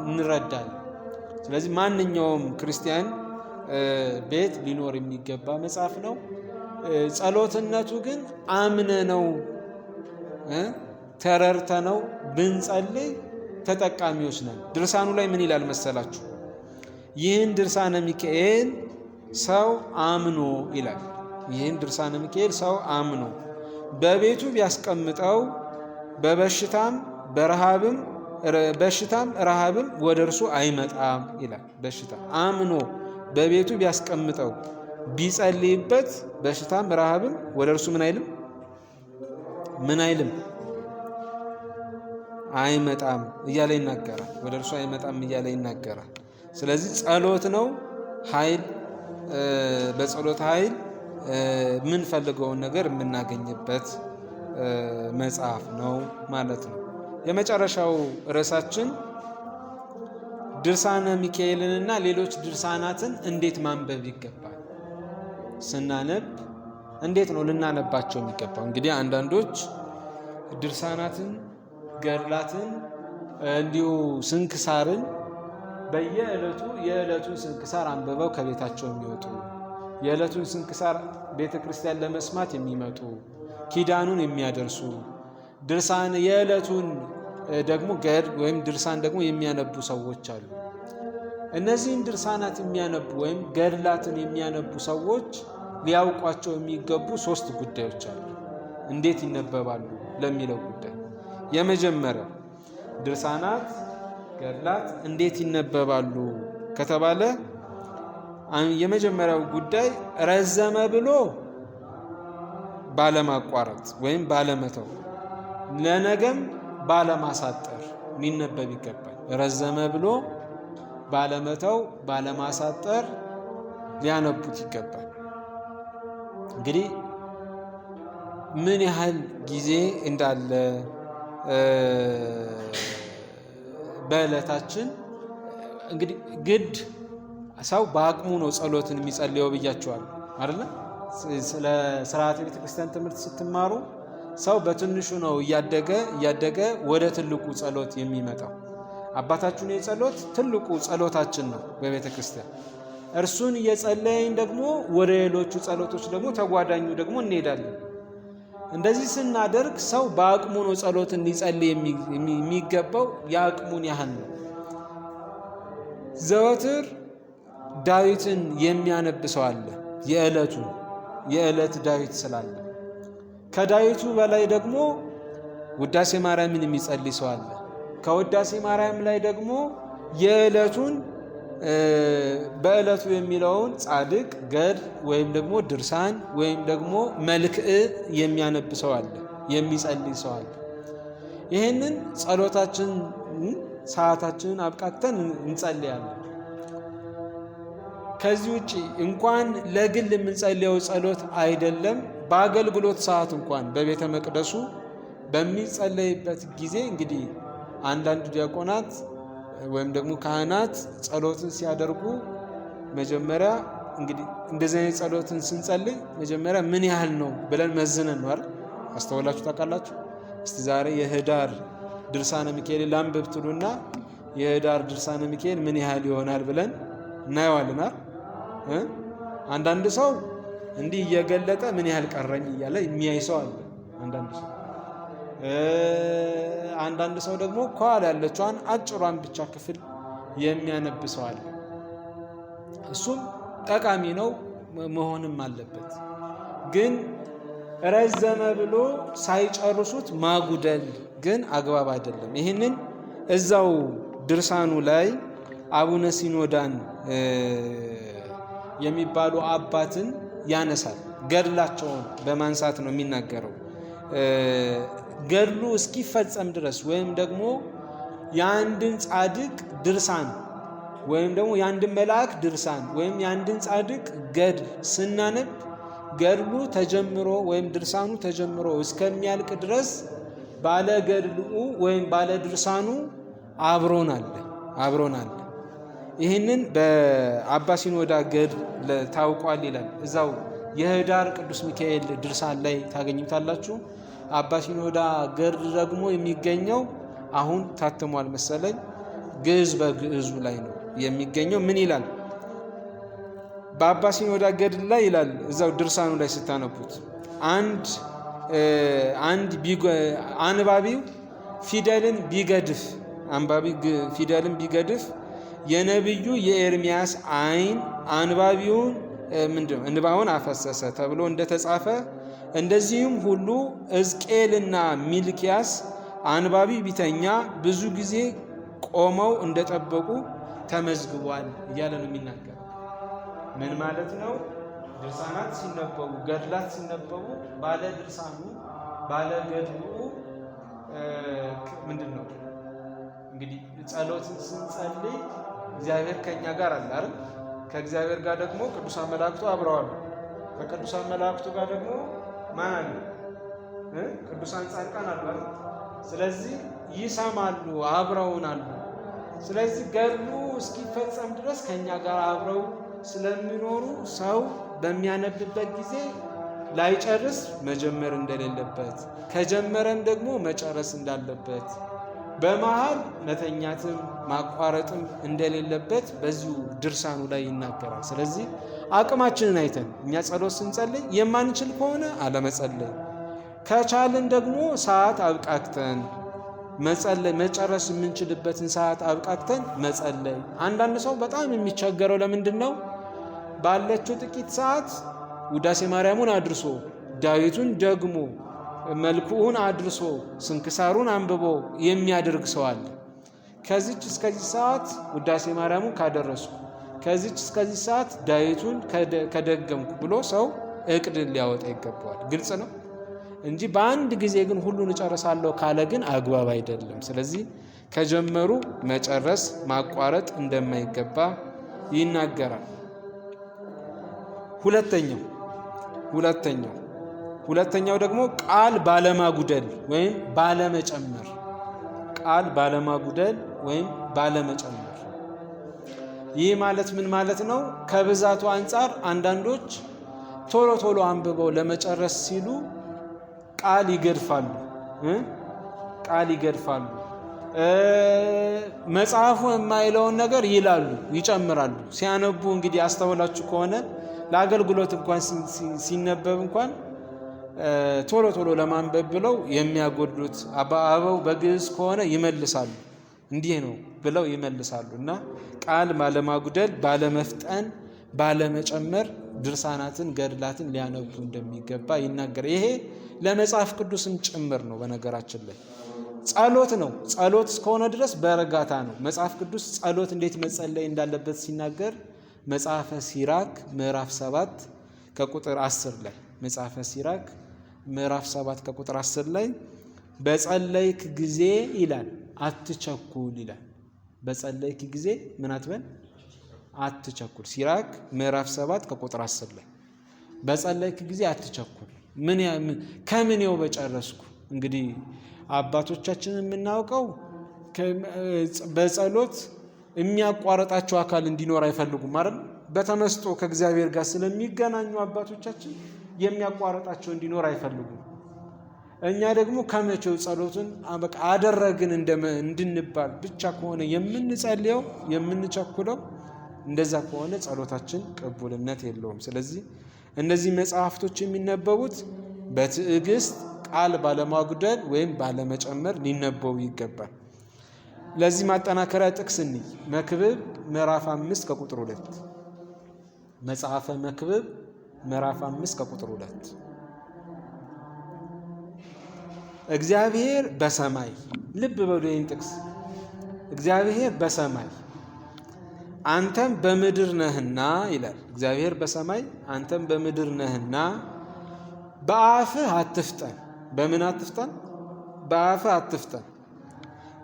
እንረዳለን። ስለዚህ ማንኛውም ክርስቲያን ቤት ሊኖር የሚገባ መጽሐፍ ነው። ጸሎትነቱ ግን አምነነው ተረርተነው ብንጸልይ ተጠቃሚዎች ነን። ድርሳኑ ላይ ምን ይላል መሰላችሁ? ይህን ድርሳነ ሚካኤል ሰው አምኖ ይላል። ይህን ድርሳነ ሚካኤል ሰው አምኖ በቤቱ ቢያስቀምጠው በበሽታም በረሃብም በሽታም ረሃብም ወደ እርሱ አይመጣም ይላል። በሽታ አምኖ በቤቱ ቢያስቀምጠው ቢጸልይበት በሽታም ረሃብም ወደ እርሱ ምን አይልም ምን አይልም አይመጣም እያለ ይናገራል። ወደ እርሱ አይመጣም እያለ ይናገራል። ስለዚህ ጸሎት ነው ኃይል፣ በጸሎት ኃይል የምንፈልገውን ነገር የምናገኝበት መጽሐፍ ነው ማለት ነው። የመጨረሻው ርዕሳችን ድርሳነ ሚካኤልንና ሌሎች ድርሳናትን እንዴት ማንበብ ይገባል? ስናነብ እንዴት ነው ልናነባቸው የሚገባው? እንግዲህ አንዳንዶች ድርሳናትን፣ ገድላትን እንዲሁ ስንክሳርን በየዕለቱ የዕለቱን ስንክሳር አንብበው ከቤታቸው የሚወጡ፣ የዕለቱን ስንክሳር ቤተ ክርስቲያን ለመስማት የሚመጡ፣ ኪዳኑን የሚያደርሱ፣ ድርሳን የዕለቱን ደግሞ ገድ ወይም ድርሳን ደግሞ የሚያነቡ ሰዎች አሉ። እነዚህን ድርሳናት የሚያነቡ ወይም ገድላትን የሚያነቡ ሰዎች ሊያውቋቸው የሚገቡ ሶስት ጉዳዮች አሉ። እንዴት ይነበባሉ ለሚለው ጉዳይ የመጀመሪያው ድርሳናት ገድላት እንዴት ይነበባሉ ከተባለ የመጀመሪያው ጉዳይ ረዘመ ብሎ ባለማቋረጥ ወይም ባለመተው፣ ለነገም ባለማሳጠር ሊነበብ ይገባል። ረዘመ ብሎ ባለመተው ባለማሳጠር ሊያነቡት ይገባል። እንግዲህ ምን ያህል ጊዜ እንዳለ በዕለታችን እንግዲህ ግድ ሰው በአቅሙ ነው ጸሎትን የሚጸልየው ብያቸዋለሁ አይደለ? ስለ ስርዓተ ቤተ ክርስቲያን ትምህርት ስትማሩ ሰው በትንሹ ነው እያደገ እያደገ ወደ ትልቁ ጸሎት የሚመጣው። አባታችን የጸሎት ትልቁ ጸሎታችን ነው በቤተ ክርስቲያን። እርሱን እየጸለይን ደግሞ ወደ ሌሎቹ ጸሎቶች ደግሞ ተጓዳኙ ደግሞ እንሄዳለን። እንደዚህ ስናደርግ ሰው በአቅሙ ነው ጸሎትን ሊጸልይ የሚገባው፣ የአቅሙን ያህል ነው። ዘወትር ዳዊትን የሚያነብ ሰው አለ። የዕለቱን የዕለት ዳዊት ስላለ ከዳዊቱ በላይ ደግሞ ውዳሴ ማርያምን የሚጸልይ ሰው አለ። ከውዳሴ ማርያም ላይ ደግሞ የዕለቱን በዕለቱ የሚለውን ጻድቅ ገድ ወይም ደግሞ ድርሳን ወይም ደግሞ መልክዕ የሚያነብ ሰው አለ፣ የሚጸልይ ሰው አለ። ይህንን ጸሎታችን ሰዓታችንን አብቃቅተን እንጸልያለን። ከዚህ ውጭ እንኳን ለግል የምንጸልየው ጸሎት አይደለም፣ በአገልግሎት ሰዓት እንኳን በቤተ መቅደሱ በሚጸለይበት ጊዜ እንግዲህ አንዳንድ ዲያቆናት ወይም ደግሞ ካህናት ጸሎትን ሲያደርጉ መጀመሪያ እንግዲህ እንደዚህ አይነት ጸሎትን ስንጸልይ መጀመሪያ ምን ያህል ነው ብለን መዝነን ነው አይደል? አስተውላችሁ ታውቃላችሁ? እስቲ ዛሬ የህዳር ድርሳነ ሚካኤል ላንብብ ትሉና የህዳር ድርሳነ ሚካኤል ምን ያህል ይሆናል ብለን እናየዋለን አይደል? አንዳንድ ሰው እንዲህ እየገለጠ ምን ያህል ቀረኝ እያለ የሚያይ ሰው አለ። አንዳንድ ሰው ደግሞ ከኋላ ያለችዋን አጭሯን ብቻ ክፍል የሚያነብ ሰው አለ። እሱም ጠቃሚ ነው መሆንም አለበት። ግን ረዘመ ብሎ ሳይጨርሱት ማጉደል ግን አግባብ አይደለም። ይህንን እዛው ድርሳኑ ላይ አቡነ ሲኖዳን የሚባሉ አባትን ያነሳል። ገድላቸውን በማንሳት ነው የሚናገረው። ገድሉ እስኪፈጸም ድረስ ወይም ደግሞ የአንድን ጻድቅ ድርሳን ወይም ደግሞ የአንድን መልአክ ድርሳን ወይም የአንድን ጻድቅ ገድል ስናነብ ገድሉ ተጀምሮ ወይም ድርሳኑ ተጀምሮ እስከሚያልቅ ድረስ ባለ ገድሉ ወይም ባለ ድርሳኑ አብሮን አለ አብሮን አለ። ይህንን በአባ ሲኖዳ ገድል ታውቋል ይላል። እዛው የህዳር ቅዱስ ሚካኤል ድርሳን ላይ ታገኙታላችሁ። አባ ሲኖዳ ገድል ደግሞ የሚገኘው አሁን ታትሟል መሰለኝ፣ ግዕዝ በግዕዙ ላይ ነው የሚገኘው። ምን ይላል? በአባ ሲኖዳ ገድል ላይ ይላል፣ እዛው ድርሳኑ ላይ ስታነቡት አንድ አንድ አንባቢው ፊደልን ቢገድፍ አንባቢ ፊደልን ቢገድፍ የነቢዩ የኤርሚያስ ዓይን አንባቢውን ምንድነው እንባውን አፈሰሰ ተብሎ እንደተጻፈ፣ እንደዚህም ሁሉ ሕዝቅኤልና ሚልኪያስ አንባቢ ቢተኛ ብዙ ጊዜ ቆመው እንደጠበቁ ተመዝግቧል እያለ ነው የሚናገረው። ምን ማለት ነው? ድርሳናት ሲነበቡ፣ ገድላት ሲነበቡ ባለ ድርሳኑ ባለ ገድሉ ምንድን ነው እንግዲህ ጸሎትን ስንጸልይ እግዚአብሔር ከእኛ ጋር አለ አይደል? ከእግዚአብሔር ጋር ደግሞ ቅዱሳን መላእክቱ አብረዋል። ከቅዱሳን መላእክቱ ጋር ደግሞ ማን አለ? ቅዱሳን ጻድቃን አሉ አይደል? ስለዚህ ይሰማሉ፣ አብረውን አሉ። ስለዚህ ገድሉ እስኪፈጸም ድረስ ከእኛ ጋር አብረው ስለሚኖሩ ሰው በሚያነብበት ጊዜ ላይጨርስ መጀመር እንደሌለበት፣ ከጀመረም ደግሞ መጨረስ እንዳለበት፣ በመሃል መተኛትም ማቋረጥም እንደሌለበት በዚሁ ድርሳኑ ላይ ይናገራል። ስለዚህ አቅማችንን አይተን እኛ ጸሎት ስንጸልይ የማንችል ከሆነ አለመጸለይ፣ ከቻልን ደግሞ ሰዓት አብቃቅተን መጸለይ፣ መጨረስ የምንችልበትን ሰዓት አብቃቅተን መጸለይ። አንዳንድ ሰው በጣም የሚቸገረው ለምንድን ነው? ባለችው ጥቂት ሰዓት ውዳሴ ማርያሙን አድርሶ፣ ዳዊቱን ደግሞ መልኩውን አድርሶ፣ ስንክሳሩን አንብቦ የሚያደርግ ሰው አለ። ከዚች እስከዚህ ሰዓት ውዳሴ ማርያሙን ካደረስኩ፣ ከዚች እስከዚህ ሰዓት ዳዊቱን ከደገምኩ ብሎ ሰው እቅድ ሊያወጣ ይገባዋል። ግልጽ ነው እንጂ በአንድ ጊዜ ግን ሁሉን እጨርሳለሁ ካለ ግን አግባብ አይደለም። ስለዚህ ከጀመሩ መጨረስ ማቋረጥ እንደማይገባ ይናገራል። ሁለተኛው ሁለተኛው ሁለተኛው ደግሞ ቃል ባለማጉደል ወይም ባለመጨመር፣ ቃል ባለማጉደል ወይም ባለመጨመር። ይህ ማለት ምን ማለት ነው? ከብዛቱ አንጻር አንዳንዶች ቶሎ ቶሎ አንብበው ለመጨረስ ሲሉ ቃል ይገድፋሉ፣ ቃል ይገድፋሉ። መጽሐፉ የማይለውን ነገር ይላሉ፣ ይጨምራሉ። ሲያነቡ እንግዲህ አስተውላችሁ ከሆነ ለአገልግሎት እንኳን ሲነበብ እንኳን ቶሎ ቶሎ ለማንበብ ብለው የሚያጎድሉት፣ አበው በግዕዝ ከሆነ ይመልሳሉ፣ እንዲህ ነው ብለው ይመልሳሉ። እና ቃል ባለማጉደል፣ ባለመፍጠን፣ ባለመጨመር ድርሳናትን ገድላትን ሊያነቡ እንደሚገባ ይናገራል። ይሄ ለመጽሐፍ ቅዱስም ጭምር ነው። በነገራችን ላይ ጸሎት ነው። ጸሎት እስከሆነ ድረስ በእርጋታ ነው። መጽሐፍ ቅዱስ ጸሎት እንዴት መጸለይ እንዳለበት ሲናገር መጽሐፈ ሲራክ ምዕራፍ 7 ከቁጥር 10 ላይ፣ መጽሐፈ ሲራክ ምዕራፍ 7 ከቁጥር 10 ላይ በጸለይክ ጊዜ ይላል አትቸኩል ይላል። በጸለይክ ጊዜ ምን አትበል? አትቸኩል። ሲራክ ምዕራፍ 7 ከቁጥር 10 ላይ በጸለይክ ጊዜ አትቸኩል። ምን ከምኔው በጨረስኩ። እንግዲህ አባቶቻችን የምናውቀው በጸሎት የሚያቋርጣቸው አካል እንዲኖር አይፈልጉም አይደል? በተመስጦ ከእግዚአብሔር ጋር ስለሚገናኙ አባቶቻችን የሚያቋርጣቸው እንዲኖር አይፈልጉም። እኛ ደግሞ ከመቼው ጸሎቱን በቃ አደረግን እንድንባል ብቻ ከሆነ የምንጸልየው የምንቸኩለው፣ እንደዛ ከሆነ ጸሎታችን ቅቡልነት የለውም። ስለዚህ እነዚህ መጽሐፍቶች የሚነበቡት በትዕግስት ቃል ባለማጉደል ወይም ባለመጨመር ሊነበቡ ይገባል። ለዚህ ማጠናከሪያ ጥቅስ እንይ። መክብብ ምዕራፍ 5 ከቁጥር 2፣ መጽሐፈ መክብብ ምዕራፍ 5 ከቁጥር 2፣ እግዚአብሔር በሰማይ፣ ልብ በሉ ይህን ጥቅስ፣ እግዚአብሔር በሰማይ አንተም በምድር ነህና ይላል። እግዚአብሔር በሰማይ አንተም በምድር ነህና በአፍህ አትፍጠን። በምን አትፍጠን? በአፍህ አትፍጠን።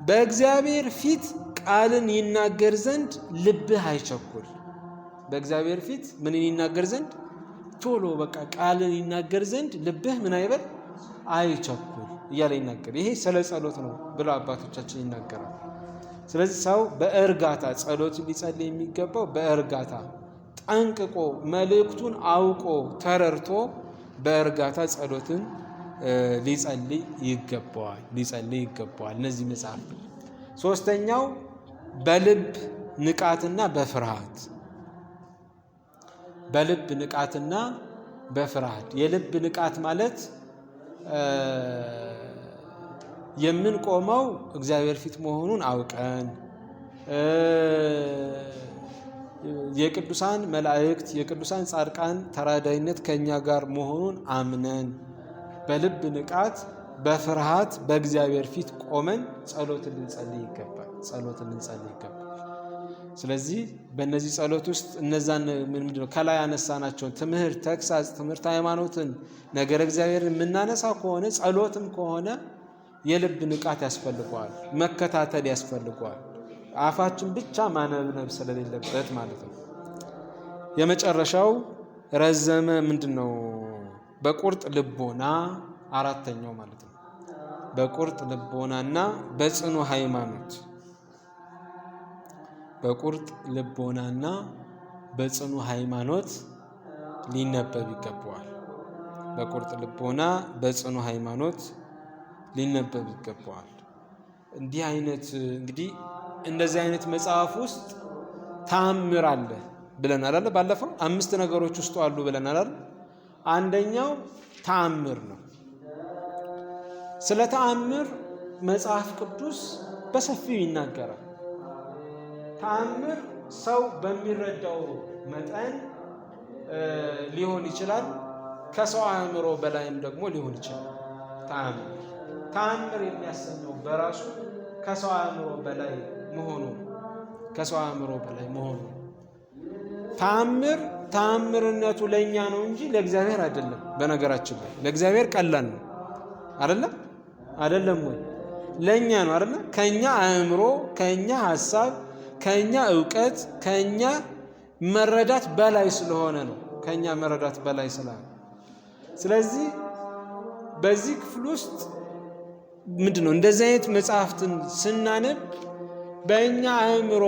በእግዚአብሔር ፊት ቃልን ይናገር ዘንድ ልብህ አይቸኩል። በእግዚአብሔር ፊት ምንን ይናገር ዘንድ? ቶሎ በቃ ቃልን ይናገር ዘንድ ልብህ ምን አይበል? አይቸኩል እያለ ይናገር። ይሄ ስለ ጸሎት ነው ብለው አባቶቻችን ይናገራል። ስለዚህ ሰው በእርጋታ ጸሎት ሊጸልይ የሚገባው በእርጋታ ጠንቅቆ መልእክቱን አውቆ ተረድቶ በእርጋታ ጸሎትን ሊጸልይ ይገባዋል ሊጸልይ ይገባዋል። እነዚህ መጽሐፍ ሶስተኛው በልብ ንቃትና በፍርሃት፣ በልብ ንቃትና በፍርሃት። የልብ ንቃት ማለት የምንቆመው እግዚአብሔር ፊት መሆኑን አውቀን፣ የቅዱሳን መላእክት የቅዱሳን ጻድቃን ተራዳይነት ከኛ ጋር መሆኑን አምነን በልብ ንቃት በፍርሃት በእግዚአብሔር ፊት ቆመን ጸሎትን ልንጸልይ ይገባል። ጸሎትን ልንጸልይ ይገባል። ስለዚህ በእነዚህ ጸሎት ውስጥ እነዛን ምንድነው ከላይ ያነሳናቸውን ትምህርት፣ ተግሳጽ፣ ትምህርት ሃይማኖትን፣ ነገረ እግዚአብሔርን የምናነሳ ከሆነ ጸሎትም ከሆነ የልብ ንቃት ያስፈልገዋል፣ መከታተል ያስፈልገዋል። አፋችን ብቻ ማነብነብ ስለሌለበት ማለት ነው። የመጨረሻው ረዘመ ምንድነው? በቁርጥ ልቦና አራተኛው ማለት ነው። በቁርጥ ልቦናና በጽኑ ሃይማኖት፣ በቁርጥ ልቦናና በጽኑ ሃይማኖት ሊነበብ ይገባዋል። በቁርጥ ልቦና በጽኑ ሃይማኖት ሊነበብ ይገባዋል። እንዲህ አይነት እንግዲህ እንደዚህ አይነት መጽሐፍ ውስጥ ተአምር አለ ብለናል አይደል? ባለፈው 5 ነገሮች ውስጥ አሉ ብለናል አይደል? አንደኛው ተአምር ነው። ስለ ተአምር መጽሐፍ ቅዱስ በሰፊው ይናገራል። ተአምር ሰው በሚረዳው መጠን ሊሆን ይችላል፣ ከሰው አእምሮ በላይም ደግሞ ሊሆን ይችላል። ተአምር የሚያሰኘው በራሱ ከሰው አእምሮ በላይ መሆኑ ከሰው አእምሮ በላይ መሆኑ። ተአምር ተአምርነቱ ለኛ ነው እንጂ ለእግዚአብሔር አይደለም። በነገራችን ላይ ለእግዚአብሔር ቀላል ነው አይደለም? አይደለም ወይ? ለኛ ነው አይደለም? ከኛ አእምሮ፣ ከኛ ሐሳብ፣ ከኛ ዕውቀት፣ ከኛ መረዳት በላይ ስለሆነ ነው። ከኛ መረዳት በላይ ስለሆነ ስለዚህ በዚህ ክፍል ውስጥ ምንድነው እንደዚህ አይነት መጽሐፍትን ስናነብ በእኛ አእምሮ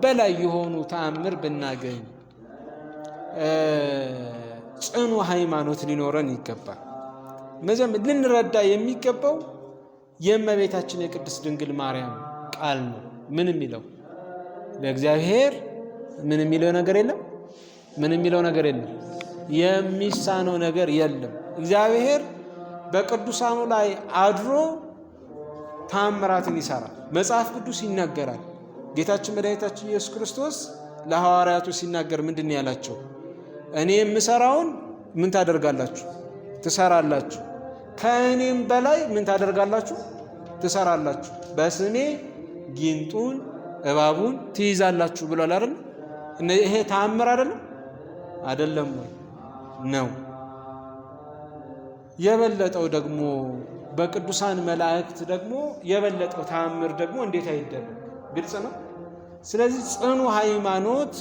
በላይ የሆኑ ተአምር ብናገኝ ጽኑ ሃይማኖት ሊኖረን ይገባል። መጀመሪያ ልንረዳ የሚገባው የእመቤታችን የቅድስት ድንግል ማርያም ቃል ነው። ምን የሚለው ለእግዚአብሔር ምን የሚለው ነገር የለም። ምን የሚለው ነገር የለም። የሚሳነው ነገር የለም። እግዚአብሔር በቅዱሳኑ ላይ አድሮ ተአምራትን ይሰራል። መጽሐፍ ቅዱስ ይናገራል። ጌታችን መድኃኒታችን ኢየሱስ ክርስቶስ ለሐዋርያቱ ሲናገር ምንድነው ያላቸው? እኔ የምሰራውን ምን ታደርጋላችሁ? ትሰራላችሁ። ከእኔም በላይ ምን ታደርጋላችሁ? ትሰራላችሁ። በስሜ ጊንጡን እባቡን ትይዛላችሁ ብሏል አይደል? ይሄ ተአምር አይደለም? አይደለም ወይ? ነው። የበለጠው ደግሞ በቅዱሳን መላእክት ደግሞ የበለጠው ተአምር ደግሞ እንዴት አይደረግ? ግልጽ ነው። ስለዚህ ጽኑ ሃይማኖት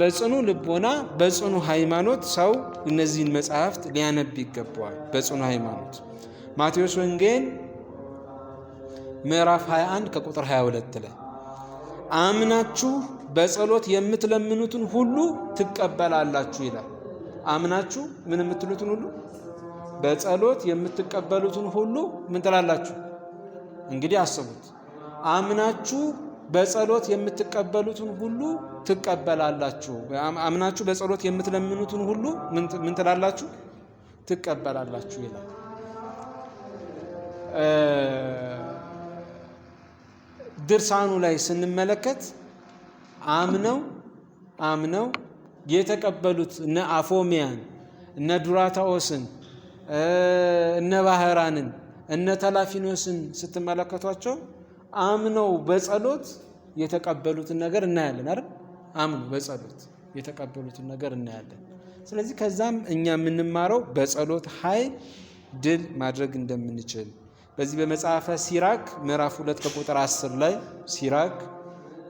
በጽኑ ልቦና በጽኑ ሃይማኖት ሰው እነዚህን መጽሐፍት ሊያነብ ይገባዋል። በጽኑ ሃይማኖት ማቴዎስ ወንጌል ምዕራፍ 21 ከቁጥር 22 ላይ አምናችሁ በጸሎት የምትለምኑትን ሁሉ ትቀበላላችሁ ይላል። አምናችሁ ምን የምትሉትን ሁሉ በጸሎት የምትቀበሉትን ሁሉ ምን ትላላችሁ? እንግዲህ አስቡት። አምናችሁ በጸሎት የምትቀበሉትን ሁሉ ትቀበላላችሁ። አምናችሁ በጸሎት የምትለምኑትን ሁሉ ምን ትላላችሁ? ትቀበላላችሁ ይላል። ድርሳኑ ላይ ስንመለከት አምነው የተቀበሉት እነ አፎሚያን እነ ዱራታኦስን እነ ባህራንን እነ ተላፊኖስን ስትመለከቷቸው አምነው በጸሎት የተቀበሉትን ነገር እናያለን አይደል? አምኖ በጸሎት የተቀበሉትን ነገር እናያለን። ስለዚህ ከዛም እኛ የምንማረው በጸሎት ኃይል ድል ማድረግ እንደምንችል በዚህ በመጽሐፈ ሲራክ ምዕራፍ 2 ከቁጥር 10 ላይ፣ ሲራክ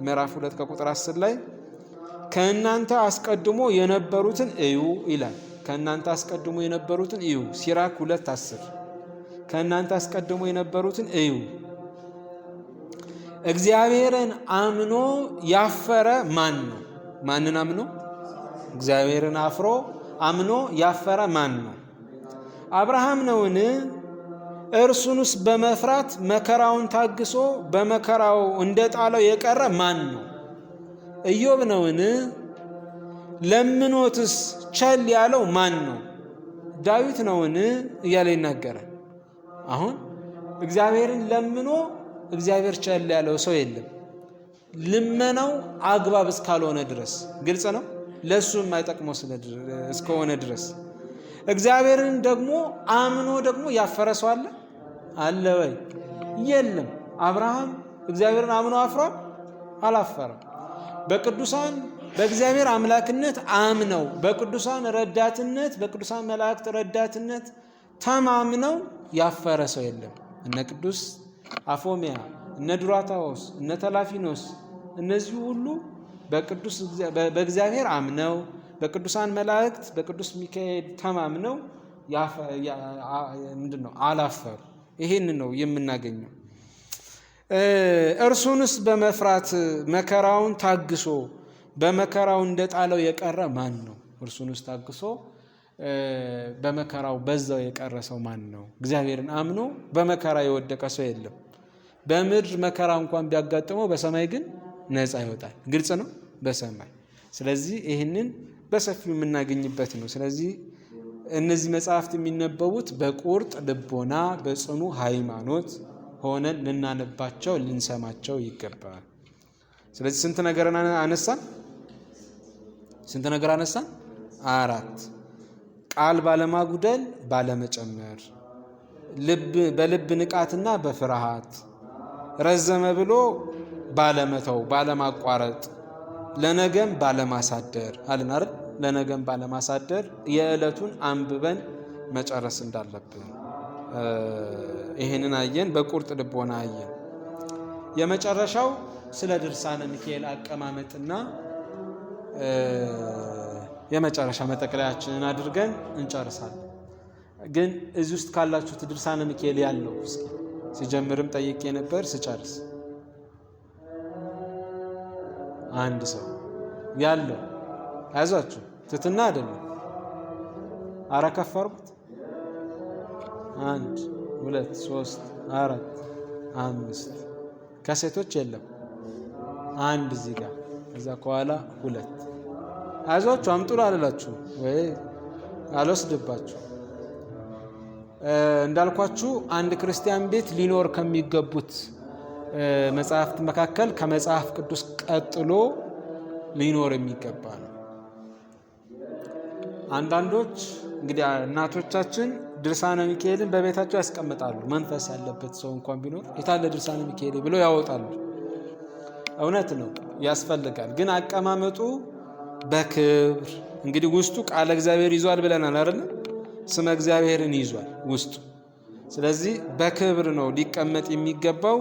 ምዕራፍ 2 ከቁጥር 10 ላይ ከእናንተ አስቀድሞ የነበሩትን እዩ ይላል። ከእናንተ አስቀድሞ የነበሩትን እዩ። ሲራክ 2:10 ከእናንተ አስቀድሞ የነበሩትን እዩ። እግዚአብሔርን አምኖ ያፈረ ማን ነው? ማንን አምኖ? እግዚአብሔርን አፍሮ አምኖ ያፈረ ማን ነው? አብርሃም ነውን? እርሱንስ በመፍራት መከራውን ታግሶ በመከራው እንደጣለው የቀረ ማን ነው? ኢዮብ ነውን? ለምኖትስ ቸል ያለው ማን ነው? ዳዊት ነውን? እያለ ይናገራል። አሁን እግዚአብሔርን ለምኖ እግዚአብሔር ቸል ያለው ሰው የለም። ልመናው አግባብ እስካልሆነ ድረስ፣ ግልጽ ነው። ለእሱ የማይጠቅመው እስከሆነ ድረስ። እግዚአብሔርን ደግሞ አምኖ ደግሞ ያፈረ ሰው አለ? አለ ወይ? የለም። አብርሃም እግዚአብሔርን አምኖ አፍሯል? አላፈረም። በቅዱሳን በእግዚአብሔር አምላክነት አምነው፣ በቅዱሳን ረዳትነት፣ በቅዱሳን መላእክት ረዳትነት ተማምነው ያፈረ ሰው የለም። እነ ቅዱስ አፎሚያ፣ እነ ዱራታዎስ፣ እነ ተላፊኖስ፣ እነዚህ ሁሉ በቅዱስ በእግዚአብሔር አምነው፣ በቅዱሳን መላእክት፣ በቅዱስ ሚካኤል ተማምነው ምንድን ነው? አላፈሩ። ይሄን ነው የምናገኘው። እርሱንስ በመፍራት መከራውን ታግሶ በመከራው እንደጣለው የቀረ ማን ነው? እርሱንስ ታግሶ በመከራው በዛው የቀረ ሰው ማን ነው? እግዚአብሔርን አምኖ በመከራ የወደቀ ሰው የለም። በምድር መከራ እንኳን ቢያጋጥመው በሰማይ ግን ነፃ ይወጣል። ግልጽ ነው፣ በሰማይ። ስለዚህ ይህንን በሰፊው የምናገኝበት ነው። ስለዚህ እነዚህ መጽሐፍት የሚነበቡት በቁርጥ ልቦና፣ በጽኑ ሃይማኖት ሆነን ልናነባቸው፣ ልንሰማቸው ይገባል። ስለዚህ ስንት ነገር አነሳን? ስንት ነገር አነሳን? አራት። ቃል ባለማጉደል ባለመጨመር፣ ልብ በልብ ንቃትና በፍርሃት፣ ረዘመ ብሎ ባለመተው ባለማቋረጥ፣ ለነገም ባለማሳደር አለን አይደል? ለነገም ባለማሳደር የዕለቱን አንብበን መጨረስ እንዳለብን ይህንን አየን። በቁርጥ ልቦና አየን። የመጨረሻው ስለ ድርሳነ ሚካኤል አቀማመጥና የመጨረሻ መጠቅለያችንን አድርገን እንጨርሳለን። ግን እዚህ ውስጥ ካላችሁት ድርሳነ ሚካኤል ያለው፣ እስኪ ሲጀምርም ጠይቄ ነበር፣ ስጨርስ አንድ ሰው ያለው፣ አይዟችሁ፣ ትትና አይደለም። አረ ከፍ አድርጉት። አንድ፣ ሁለት፣ ሶስት፣ አራት፣ አምስት። ከሴቶች የለም። አንድ እዚህ ጋር፣ እዛ ከኋላ ሁለት። አይዟችሁ፣ አምጡ አልላችሁ ወይ አልወስድባችሁ። እንዳልኳችሁ አንድ ክርስቲያን ቤት ሊኖር ከሚገቡት መጽሐፍት መካከል ከመጽሐፍ ቅዱስ ቀጥሎ ሊኖር የሚገባ ነው። አንዳንዶች እንግዲህ እናቶቻችን ድርሳነ ሚካኤልን በቤታቸው ያስቀምጣሉ። መንፈስ ያለበት ሰው እንኳን ቢኖር የታለ ድርሳነ ሚካኤል ብለው ያወጣሉ። እውነት ነው፣ ያስፈልጋል። ግን አቀማመጡ በክብር፣ እንግዲህ ውስጡ ቃለ እግዚአብሔር ይዟል ብለናል አይደል? ስመ እግዚአብሔርን ይዟል ውስጡ። ስለዚህ በክብር ነው ሊቀመጥ የሚገባው።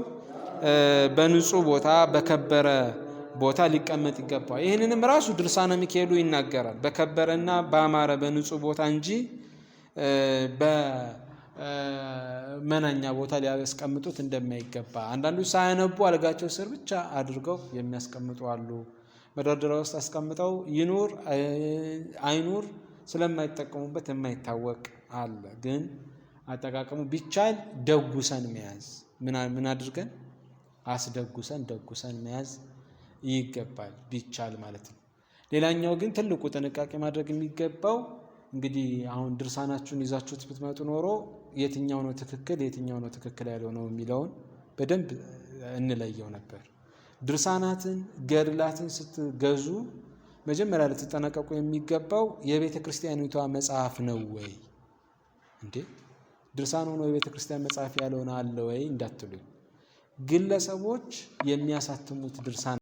በንጹህ ቦታ፣ በከበረ ቦታ ሊቀመጥ ይገባል። ይህንንም ራሱ ድርሳነ ሚካኤሉ ይናገራል። በከበረና በአማረ በንጹህ ቦታ እንጂ በመናኛ ቦታ ሊያስቀምጡት እንደማይገባ። አንዳንዶች ሳያነቡ አልጋቸው ስር ብቻ አድርገው የሚያስቀምጡ አሉ። መደርደሪያ ውስጥ አስቀምጠው ይኑር አይኑር ስለማይጠቀሙበት የማይታወቅ አለ። ግን አጠቃቀሙ ቢቻል ደጉሰን መያዝ፣ ምን አድርገን፣ አስደጉሰን ደጉሰን መያዝ ይገባል ቢቻል ማለት ነው። ሌላኛው ግን ትልቁ ጥንቃቄ ማድረግ የሚገባው፣ እንግዲህ አሁን ድርሳናችሁን ይዛችሁት ብትመጡ ኖሮ የትኛው ነው ትክክል፣ የትኛው ነው ትክክል ያልሆነው የሚለውን በደንብ እንለየው ነበር። ድርሳናትን ገድላትን ስትገዙ መጀመሪያ ልትጠነቀቁ የሚገባው የቤተ ክርስቲያኒቷ መጽሐፍ ነው ወይ? እንዴ፣ ድርሳን ሆኖ የቤተ ክርስቲያን መጽሐፍ ያልሆነ አለ ወይ እንዳትሉኝ፣ ግለሰቦች የሚያሳትሙት ድርሳን